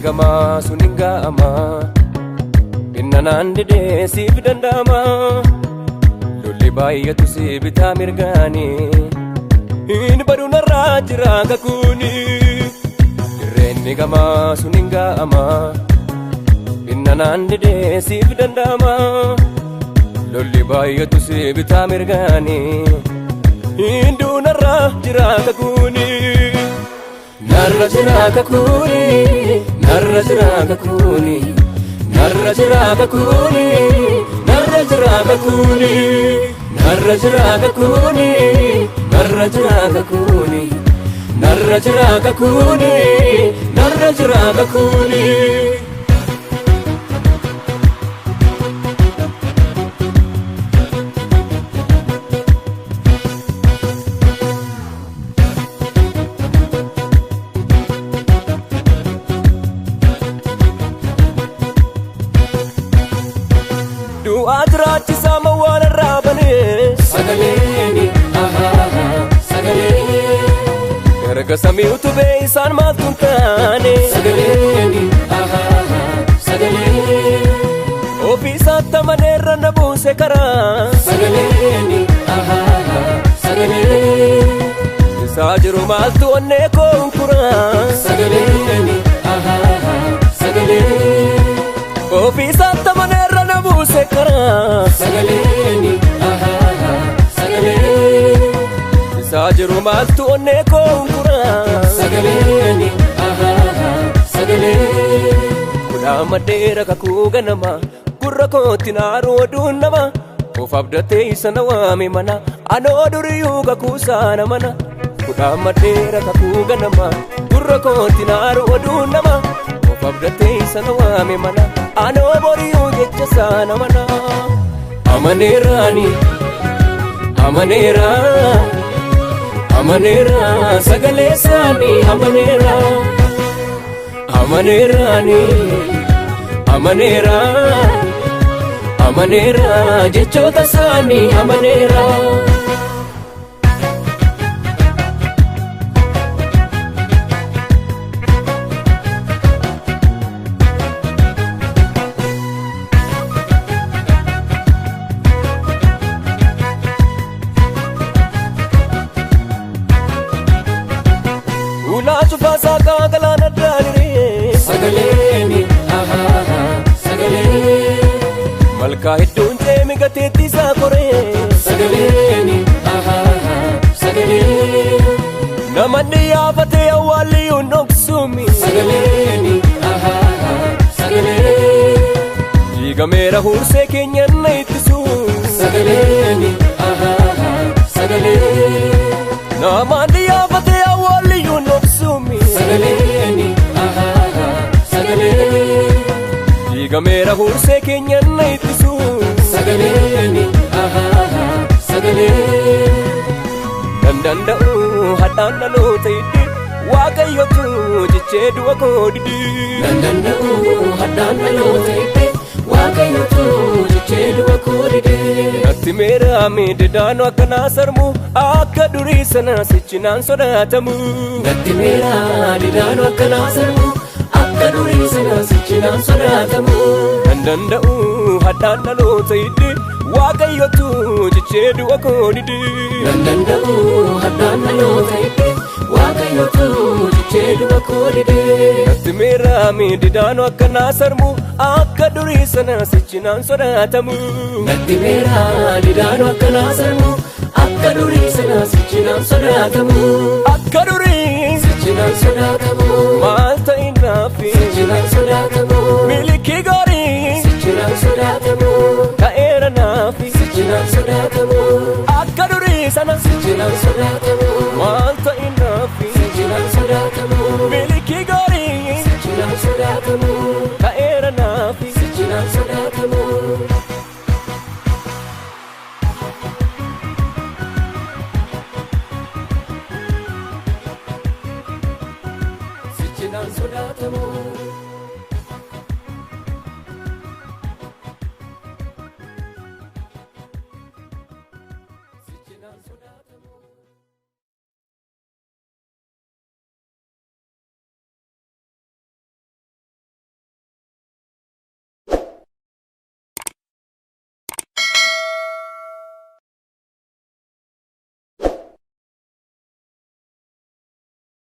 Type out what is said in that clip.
gamaa sun hin ga'ama. Innanaan didee siif danda'ama. Lolli baay'atu si bitaa mirgaani. Hin badu narraa jira kakuuni. Dirreenni gamaa sun hin ga'ama. Innanaan didee siif danda'ama. Lolli baay'atu si bitaa mirgaani. Hin duunarraa jira kakuuni. Narra jira kakuuni. Narra jira kakuuni. Narra jira kakuuni. Narra jira kakuuni. Narra jira kakuuni. Narra jira kakuuni. Narra jira kakuuni. Narra jira kakuuni. Du'aa jiraachisaa mawwaala irraa banee. Sagaleeni sagalee. Erga samii utubee isaan maaltu hin taane. Sagaleeni sagalee. Ofii isaatti amaneerra na buuse karaa. Sagaleeni sagalee. Isaa jiru maaltu onnee koo hunkuraa. Sagaleeni sagalee. Ofii isaatti amaneerra na buuse karaa. Sagaleeni sagalee. Isaa jiru maaltu onnee koo hunkuraa. Sagaleeni sagalee. Kudhaan maddeera kakuu ganama. Gurra kootti naaruu oduun nama. Of abdatee isa na waame mana. Anoo duriyyuu kakuu saana mana. Kudhaan maddeera kakuu ganama. Gurra kootti naaruu oduun nama. Of abdatee isa na waame mana. Anoo boriyyuu jecha saana mana. Amaneeraani. Amaneera. Amaneera sagalee isaanii amaneera. Amaneeraani. Amaneera. Amaneera jechoota isaanii amaneera. Ulaa cufaa saaqaa galaana daaniree. Sagaleeni sagalee. Malkaa hedduun ceemi gateetti isaa koree. Sagaleeni sagalee. Namanni yaafatee awwaalli hin dhoksumi. Sagaleeni sagalee. Diigameera huursee keenyan na ittisu. Sagaleeni sagalee. Namanni yaafatee awwaalli hin dhoksumi. Sagaleeni sagalee. Diigameera huursee keenyan na ittisu. Sagaleeni sagalee. Nan danda'u hadhaan dhaloota hiddi. Waaqayyotu jechee du'a koo didi. Nan danda'u haddaan dhaloota hidde. Waaqayyotu jechee du'a koo dide. Natti meeraame didaanu akkanaa sarmu. Akka durii sana sichinaan sodaatamu. Natti meera didaanu akkanaa sarmu. Akka durii sana sichinaan sodaatamu. Nan danda'u haddaan dhaloota hiddi. Waaqayyotu jechee du'a koo didi. Nan danda'u haddaan dhaloota hidde. Waaqayyotu jechee du'a koo dide. Natti meeraame didaanu akkanaa sarmu. Akka durii sana sichinaan sodaatamu. Natti meera didaanu akkanaa sarmu. Akka durii sana sichinaan sodaatamu. Akka durii Sichinaan sodaatamu. maal ta'inaafi Sichinaan sodaatamu. milikii gaarii Sichinaan sodaatamu. ta'eera naafi. Sichinaan sodaatamu. Akka durii sana Sichinaan sodaatamu. maal ta'inaafi Sichinaan sodaatamu. milikii gaarii Sichinaan sodaatamu.